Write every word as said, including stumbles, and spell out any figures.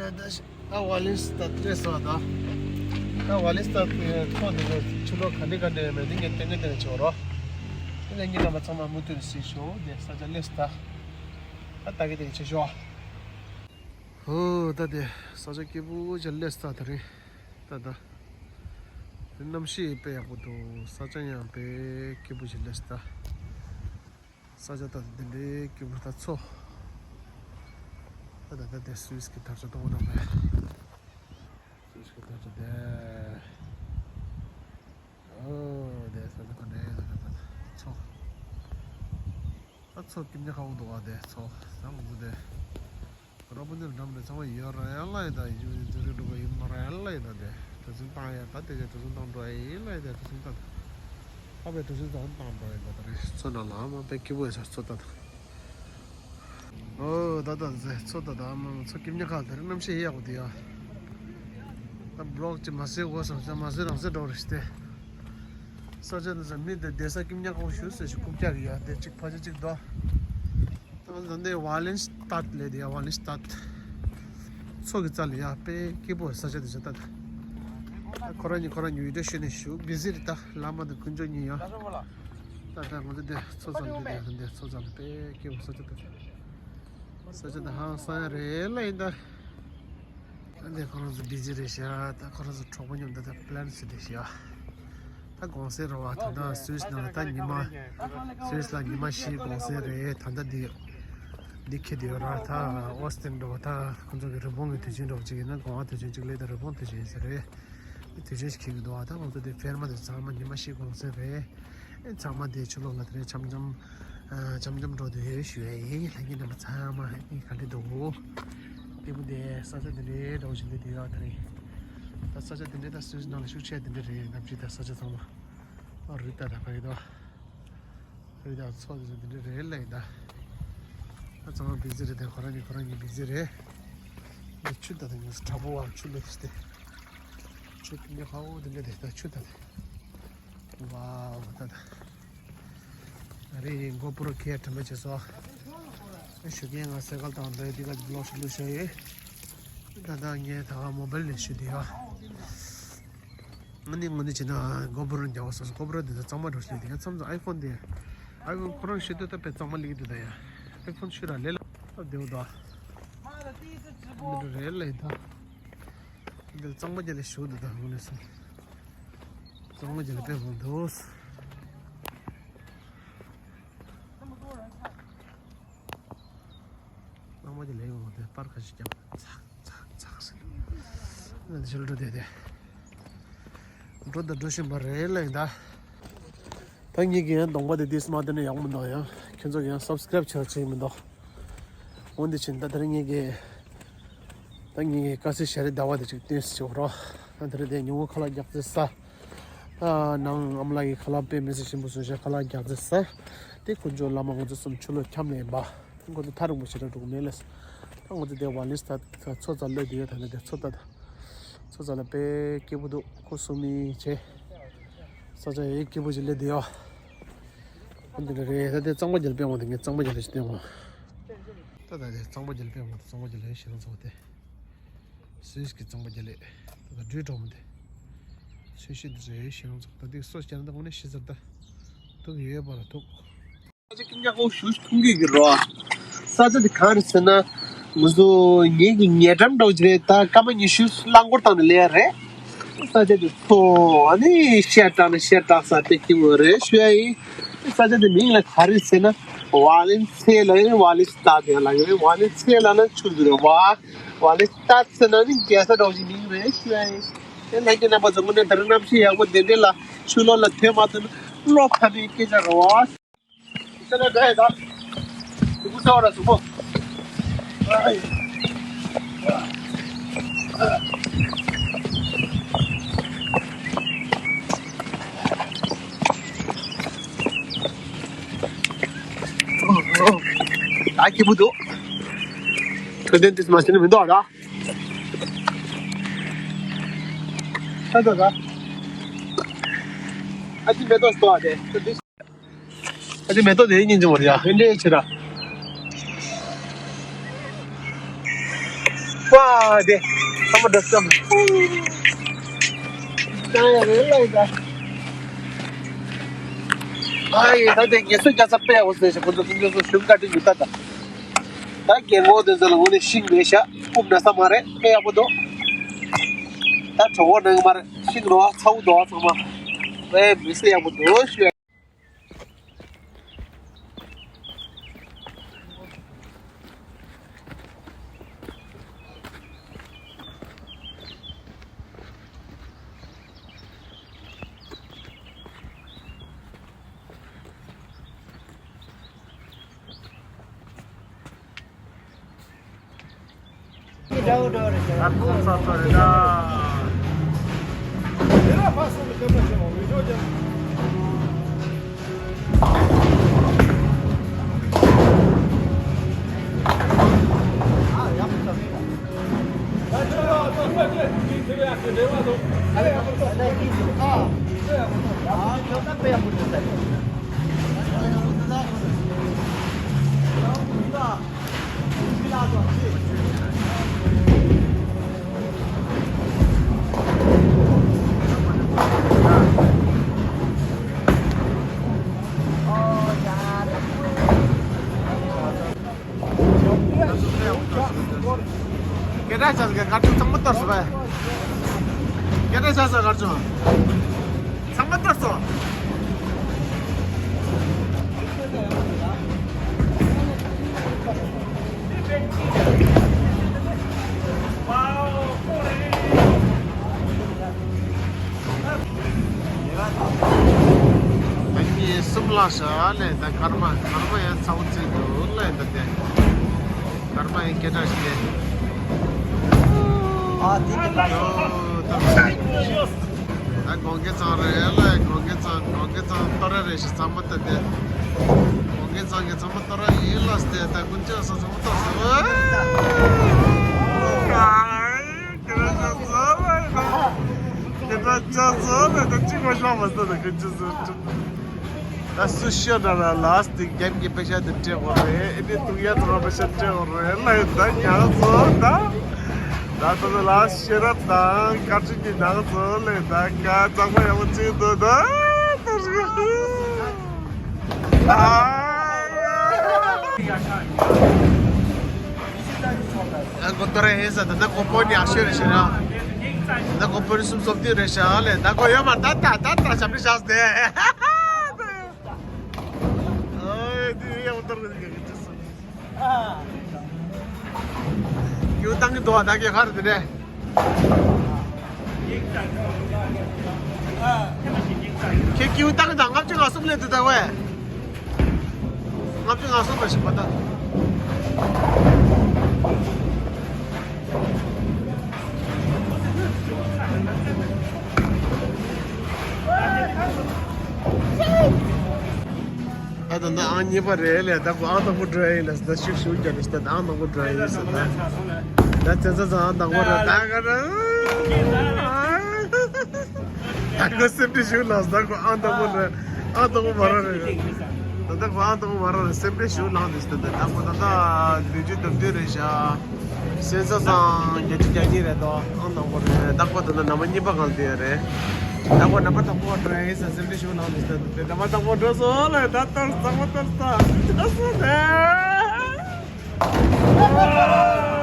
ད་ཝ་ལིན་སི་ཏཱད་སླེབས་སོང་ད། ད་ཝ་ལིན་སི་ཏཱད་ཀྱི་ཐོག་འདི་ཚོ་ཕྱི་ལོགས་ག་འདྲ་ག་འདྲ་ཡོད་མེད་འདི་ངས་སྟོན་གི་སྟོན་གི་བྱེད་རོགས། དེ་ནས་ངེད་རྣམ་པ་ཚང་མ་མུ་མཐུད་ནས་གཟིགས་ཤོག་དེ་ས་ཆ་སླེབས་སོང་ད། ད་ལྟ་གི་དེ་བྱེད་ཤོག་ཧོ་ད་དེ་ས་ཆ་སྐྱིད་པོ་ཅིག་སླེབས་སོང་ད་དེ་རིང་། ད་ད། དེ་གནམ་གཤིས་དཔེ་ཡག་པོ་འདུག་ས་ཆ་ཡང་དཔེ་སྐྱིད་པོ་ཞིག་སླེབས་སོང་ད། ས་ཆ་ད་འདི་འདྲའི་སྐྱིད་པོ་ད་མཚོ། ད་ད་ད་དེ་སུད་སི་གི་དར་ཆ་མཐོང་གི་འདུག་པས། སུད་སི་གི་དར་ཆ་དེ། ཨོ་དེ་ས་ཆ་ག་འདྲའི་ད་ད་ད་མཚོ། ད་མཚོ་སྐྱིད་མཉམ་ཁ་པོ་འདུག་པ་དེ་མཚོ་ད་ང་ཚོ་དེ། ར་པོ་ནི་འགྲམ་ནས་ཚང་མ་ཡོད་ར་ཡ་ལ་ཡི་ད་ཡིན་ཅུ་ནི་ཛུ་རི་འགྲོ་གི་ཡིན་མ་ར་ཡ་ལ་ཡི་ད་དེ་གྲུ་གཟིངས་བཏང་ཡ་ད་དེ་ག་གྲུ་གཟིངས་བཏང་འགྲོ་ཡ་ཡིན་ལ་ཡི་ད་གྲུ་གཟིངས་བཏང་ད་ཨ་བའི་གྲུ་གཟིངས་བཏང་བཏང་འགྲོ་ཡ་ད་ད་རེད། མཚོ་ནང་ལ་ཨ་མ་དཔེ་སྐྱིད་པོ་ཡོད་ས་མཚོ་ད་ད། ཨོ་ད་ད་ཟེ་མཚོ་ད་ད་ཨ་མ་མཚོ་སྐྱིད་མཉམ་ཁ་ད་རེད། གནམ་གཤིས་ཡག་པོ་དེ་ཡ། ད་བི་ལོག་ཅིག་མ་བཟོས་གོ་བསམ་ས་མ་བཟོས་རང་བཟོས་འགྲོ་རེད་ཤི་སྟེ། ས་ཆ་འདི་ས་མི་དེ་བསྡད་ས་སྐྱིད་མཉམ་ཁ་པོ་ཞུ་ཟེར་ཞིག་རྐུབ་བཀྱག་གི་ཡ་དེ་གཅིག་ཕ་ཆ་གཅིག་དོ། ད་ལྟ་འདི་ཝ་ལིན་སི་ཏཱད་ལས་དེ་ཡ་ཝ་ལིན་སི་ཏཱད། མཚོ་གི་རྩ་ལ་ཡ་དཔེ་སྐྱིད་པོ་ས་ཆ་དེ་ཆ་ད་ད། ཁོ་རང་གཉིས་ཁོ་རང་གཉིས་བི་ཌིའོ་ཤུ་ནས་ཞུ་བི་ཟི་རེད་ད་བླ་མ་དང་དཀོན་མཆོག་གཉིས་ཡ། ད་ད་ང་ཚོ་འདི་མཚོ་རྩ་ལ་འདི་འདི་མཚོ་རྩ་ལ་དཔེ་སྐྱིད་པོ་ས་ཆ་ད་ད། ས་ཆ་ད་ཧང་སང་ཡ་རེད་ལ་ཡིན་ད། ཨ་ནི་ཁོ་རང་ཚོ་བི་ཟི་རེད་ཤག་ད་ཁོ་རང་ཚོ་གྲོགས་པོ་མཉམ་དུ་ད་པི་ལན་སི་རེད་ཤག་ད་གུང་སེང་རེད་བ། ད་ལྟ་སུད་སི་ནང་ལ་ད་ཉི་མ། སུད་སི་ལ་ཉི་མ་བཞི་གུང་སེང་རེད། ད་ལྟ་འདི་འདི་འཁེལ་དུ་ཡོད་ར། ད་ཨོ་སི་ཏིན་འགྲོ་བ་ད་ཁོ་ཚོ་གི་རི་བོང་གི་དུས་ཆེན་འགྲོ་བ་ཅིག་ཡིན་ན་གུང་པ་དུས་ཆེན་ཅིག་སླེབས། ད་རི་བོང་དུས་ཆེན་ཟེར་རེད། དུས་ཆེན་ཞིག་འཁེལ་གི་འདུག་ཨ་ད་ང་ཚོ་འདི་ཕེར་མ་དེ་ཚང་མ་ཉི་མ་བཞི་གུང་སེང་རེད། ཨེ་ཚང་མ་དེ་ཕྱི་ལོགས་ལ་དེ་རིང་འཆམ་འཆམ། ཨ་འཆམ་འཆམ་འགྲོ་དུས་ཞུ་ཡ་ཡིན། ལྷན་རྒྱས་རྣམ་པ་ཚང་མ་ཨེ་ག་འདྲ་འདུག་དེ་མོ་དེ་ས་ཆ་དེ་འདྲའི་འདྲ་བོ་ཞིག་འདི་དེ་ཡོད་དེ་རིང་། ད་ས་ཆ་དེ་འདྲའི་ད་སུད་སི་ནང་ལ་ཤུགས་ཆེ་དེ་འདྲ་རེད། གནམ་གཤིས་ད་ས་ཆ་ཚང་མ་ཨ་རི་ད་ད་ག་ཡོད་དོ། རི་ད་མཚོ་དེ་ཚོ་དེ་འདྲ་རེད་ལ་ཡིན་ད། ད་ཚང་མ་བི་ཟི་རེད། དེ་ཁོ་རང་གཉིས་ཁོ་རང་གཉིས་བི་ཟི་རེད། འདི་ཆུ་ད་དེ་ངས་དྲག་པོ་བ་ཆུ་ལས་དེ་ཆུ་དེ་འདྲ་ཧ་འོ་དེ་འདྲ་དེ་ད་ཆུ་ད་དེ། ཝའོ་ད་ད། ཨ་རི་གོ་པུ་རོ་ཁྱེར་དྲན་པ་བྱེད་སོ། ཨ་ཞུ་མཁན་ང་སེ་གལ་དང་འདྲ་དེ་ག་བི་ལོག་ཞིག་བླུགས་བཞག་ཡོད། ད་ད་ངས་ད་མོ་བལ་ནས་ཞུ་དེ་ཡོད། ང་ནི་ངོ་ནས་བྱས་ན་གོ་པུ་རོ་རྒྱག་པ་སོ་སོ་གོ་པུ་རོ་དེ་ཚོ་གཙང་མ་འགྲོ་ཞིག་དེ་ག་མཚམས་མཚམས་ཨའི་ཕོན་དེ། ཨའི་ཕོན་ཁོ་རང་ཤེས་འདོད་ད་དཔེ་གཙང་མ་ལེགས་འདུག་ད་ཡ། ཨའི་ཕོན་ཤུ་ར་ལེ་ལ་ཨ་བདེ་བོ་ད། འདི་རེད་ལེ་ད། འདི་གཙང་མ་རྒྱ་ལས་ཞུ་འདུག་ད་ངོ་ནས་སོང་། གཙང་མ་རྒྱ་ལས་དཔེ་མང་འདུག་གཙང་མ་རྒྱ་ལས་ཡོང་དེ་པར་ཁ་ཤས་ཀྱང་ཚག་ཚག་ཚག་ཟེར་འདུག་ང་འདི་ཕྱི་ལ་འགྲོ་བསྡད་དེ། འགྲོ་དང་འགྲོ་བཞིན་པ་རེད་ལེ་ད། ད་ངེད་ཀྱི་ཡང་གདོང་པ་དེ་ཏིས་མ་བསྟན་ན་ཡག་མི་འདུག་ཡང་ཁྱོད་ཚོ་གི་ཡང་སབ་སི་ཀ་རེབ་བྱེད་བྱེད་མི་འདུག་འོན་ཏེ་ཕྱིན་ད་དེ་རིང་ངེད་ཀྱི་ད་ངེད་ཀྱི་དཀར་ཟས་ཞལ་རས་ཟླ་བ་དེ་ཅིག་ཏིས་བྱེད་རོགས། ད་དེ་རིང་དེ་ཉུང་ངུ་ཁ་ལག་རྒྱག་རྩིས་ས། ད་ནང་ཨ་མ་ལགས་ཀྱི་ཁ་ལག་དཔེ་མི་སྲིད་ཞིམ་པོ་བཟོས་ཤག་ཁ་ལག་རྒྱག་རྩིས་ས། དེ་དཀོན་མཆོག་བླ་མ་ང་ཚོ་གསུམ་ཆུ་ལོག་འཁྱམས་ནས་ཡིན་པ། ཁོ་ཚོ་ཐག་རིང་པོ་ཞེ་དྲག་འགྲོ་གི་མེད་ལ། ད་ང་ཚོ་དེ་ཝ་ལིས་ད་མཚོ་རྩ་སླེབས་དེ་ཡོད། ད་ནི་དེ་མཚོ་ད་ད། མཚོ་རྩ་ལ་དཔེ་སྐྱིད་པོ་འདུག་ཁོ་སུ་མི་བྱེད། ས་ཆ་ཡེ་སྐྱིད་པོ་ཞིག་སླེབས་དེ་ཡོད། ཨ་འདི་འདྲ་རེད། ད་དེ་གཙང་པ་རྒྱལ་དཔེ་འོང་དེ་ངས་གཙང་པ་རྒྱལ་ལ་ཞིག་བསྟན་འོང་། ད་ད་དེ་གཙང་པ་རྒྱལ་དཔེ་འོང་དེ་གཙང་པ་རྒྱལ་ལ་ཞེ་སྡང་ཚོགས་དེ། སུད་སི་གི་གཙང་པ་རྒྱལ་ལས། ད་ད་སྦྲུལ་གྲོགས་མོ་དེ། ཆུ་ཤིང་འདི་རེད་ཞེ་སྡང་ཚོགས་ད་དེ་སོ་སྐྱ་ན་ད་དངོས་གནས་ཤི་ཟེར་ད། ཐུག་ཡོད་པ་ལ་ཐུག་ས་ཆ་སྐྱིད་ཉག་པོ་ཞུ་ཐུང་གི་གི་རོ། ས་ཆ་དེ་གང་རེད་ཟེར་ན། ང་ཚོ་ངེད་ཀྱི་ཉེ་འགྲམ་འདྲ་བོ་ཅིག་རེད། ད་སྐར་མ་ཉི་ཤུ་རླངས་འཁོར་བཏང་ནས་སླེབས་ཡ་རེད། ས་ཆ་དེ་ཚོ་ཨ་ནི་ཤར་དྲགས་ནས་ཤར་དྲགས་ས་དེ་སྐྱིད་པོ་རེད་ཞུ་ཡ་ཡིན། ས་ཆ་དེ་མིང་ལ་ག་རེ་ཟེར་ན། ཝ་ལན་ཚེ་ལ་ཡིན་ཝ་ལི་སི་ཏཱ་དེ་ལ་ཡིན་ཝ་ལན་ཚེ་ལ་ན་ཆུ་ཟེར་ཝ། ཝ་ལི་སི་ཏཱ་ཟེར་ན་ནི་རྒྱལ་ས་འདྲ་བོ་ཅིག་མིང་རེད་ཞུ་ཡ་ཡིན། དེ་ལྷན་རྒྱས་རྣམ་པ་ཚོ་དངོས་གནས་ད་རིང་གནམ་གཤིས་ཡག་པོ་དེ་འདྲ་ལ་ཆུ་ལོག་ལ་ཐོན་མ་ཐུབ་ན་བློ་ཕམ་པའི་སྐད་ཆ་རེད་བ། ས་ཆ་འདྲ་ཡི་ད། གཟུགས་པོ་ཚ་བ་ར་གཟུགས་པོ། ད་སྐྱིད་པོ་འདུག་ཁ་དན་ཏིས་མ་ཤེས་ན་མི་འདུག་ར། ད་ད་ད། ཨ་ཅི་མེ་ཏོག་སྟོ་ཨ་དེ། ཨ་ཅི་མེ་ཏོག་དེ་སྙིང་རྗེ་མོ་རེད་ཡ། ཨེ་འདྲས་ཆེ་ར། པ་དེ་ཚང་མ་འགྲོ་སྐམ། ད་ཡ་རེད་ལ་ཡིན་ད། ཨ་ཡེ་ད་དེ་ངལ་གསོ་རྒྱག་ས་དཔེ་ཡག་པོ་བཟོས་ཤག་ཁོ་ཚོ་ཁོང་ཚོ་ཚོ་ཞུམ་བཀའ་དྲིན་ཡོད་ད་ད། ད་རྒན་གོག་དེ་ཚོ་ལ་ངོ་ནས་ཤིང་མེད་ཤག་རྐུབ་ན་ས་མ་རེད། དཔེ་ཡག་པོ་འདུག་ད་གྲོད་ཁོག་ན་གི་མ་རེད། ཤིང་རོ་ཚ་བོ་འདུག་ཚང་མ། དཔེ་མི་སྲིད་ཡག་པོ་འདུག་ཞུ། སྐད་གྲགས་ཆགས་ཀྱི་སྐར་ཆུང་ཚང་མ་གཏོར་སོང་བས། སྐད་གྲགས་ཆགས་སོང་སྐར་ཆུང་། ཚང་མ་གཏོར་སོང་། ད་ངས་གསུམ་བླངས་ཤག་ལས་ད་སྐར་མ་སྐར་མ་ཡང་ཚ་བོ་བརྩིས་འདུག་ལས་ད་དེ། སྐར་མ་ཡང་སྐད་གྲགས་ཤིག་ཨ་དེ་གི་ད་ད་དགོང་གི་ཚང་རེད་ལ་དགོང་གི་ཚང་དགོང་གི་ཚང་ཏོ་ར་རེ་ཞིག་ཚང་མ་ད་དེ། དགོང་གི་ཚང་གི་ཚང་མ་ཏོ་ར་ཡིན་ལ་སྟེ་ད་ཀུན་ཅག་སོ་ཚང་མ་ཏོ་སོ། སྐད་གྲགས་ཆགས་སོང་ལས་ད་སྐད་གྲགས་ཆགས་སོང་ལས་ད་སྐད་གྲགས་ཆགས་སོང་ལས་ད་གཅིག་མ་ཤོང་མ་སོང་ད་གཅིག་སོང་། ད་སུ་ཤོད་ན་ར་ལ་སྟེ་རྒན་གྱི་པེ་ཤ་དེ་སྤྲད་དགོས་རེད། ཨེ་ནི་དུག་ཡ་ཚང་པེ་ཤ་སྤྲད་དགོས་རེད་ལ་ཡིན་ད་ཉག་ཚོ་ད། ད་ད་ད་ལ་ཤེས་རབ་དང་བཀའ་དྲིན་གྱི་ནག་ཚོ་ལས་ད་ཀ་གཙང་མ་ཡག་པོ་བྱེད་འདུག་ད་ད་ཞིག་ཨ། ཨ་གོ་ཏོ་རེ་ཧེ་ས་ད་ད་གོ་པོ་ནི་ཨ་ཤེ་རེ་ཤེ་ར། ད་གོ་པོ་ནི་སུམ་སོབ་ཏི་རེ་ཤ་ལས་ད་གོ་ཡོད་མ་ད་ད་ད་ད་ཞབས་ཕྱི་ཤག་སྟེ། ཨོ་དེ་ཡང་ཏར་གི་གི་ཅི་སོ། ཡོ་ཏང་གི་དོ་ད་གི་ཧར་དེ་ནས། ཁྱེད་ཀྱིས་ཡོ་ཏང་གི་ད་ལྔ་བཅུ་ང་གསུམ་ལས་དེ་ད་ཝེ། ལྔ་བཅུ་ང་གསུམ་པ་ཞིག་པ་ད། ཨ་ད་ནི་ཨང་གཉིས་པ་རེད་ལས་ད་ཁོ་ཨང་དང་པོ་འགྲོ་ཡ་ཡིན་ལ་ད་ཤུག་ཤུག་རྒྱབ་ནས་ད་ཨང་དང་པོ་འགྲོ་ཡ་ཡིན་ཟེར་ད། ད་བཙན་ས་ཚང་ཨང་དང་པོ་རེད་ད་ག་ར། ད་ཁོ་སེམས་ཁྲལ་ཞུ་ལ་ད་ཁོ་ཨང་དང་པོ་རེད། ཨང་དང་པོ་མ་ར་རེད། ད་ད་ཁོ་ཨང་དང་པོ་མ་ར་རེད། སེམས་ཁྲལ་ཞུ་ལངས་དུས་ད་ད་ཁོ་ད་ད་བདུན་ཅུ་དོན་བདུན་རེད་ཤག་སེམས་ས་སང་བརྒྱད་ཅུ་གྱ་གཉིས་རེད་དོ། ཨང་དང་པོ་རེད། ད་ཁོ་ད་ད་ནམ་བར་གཉིས་པ་གང་དེ་རེད། ད་ཁོ་ནམ་བར་དང་པོ་འགྲོ་ཡ་ཡིན་ས་སེམས་ཁྲལ་ཞུ་ལངས་དུས་ད་ད་ནམ་བར་དང་པོ་འགྲོ་སོང་ལ་ད་ལྟར་ཚང་མ་ལྟར་ས་ད་སོང་ནས།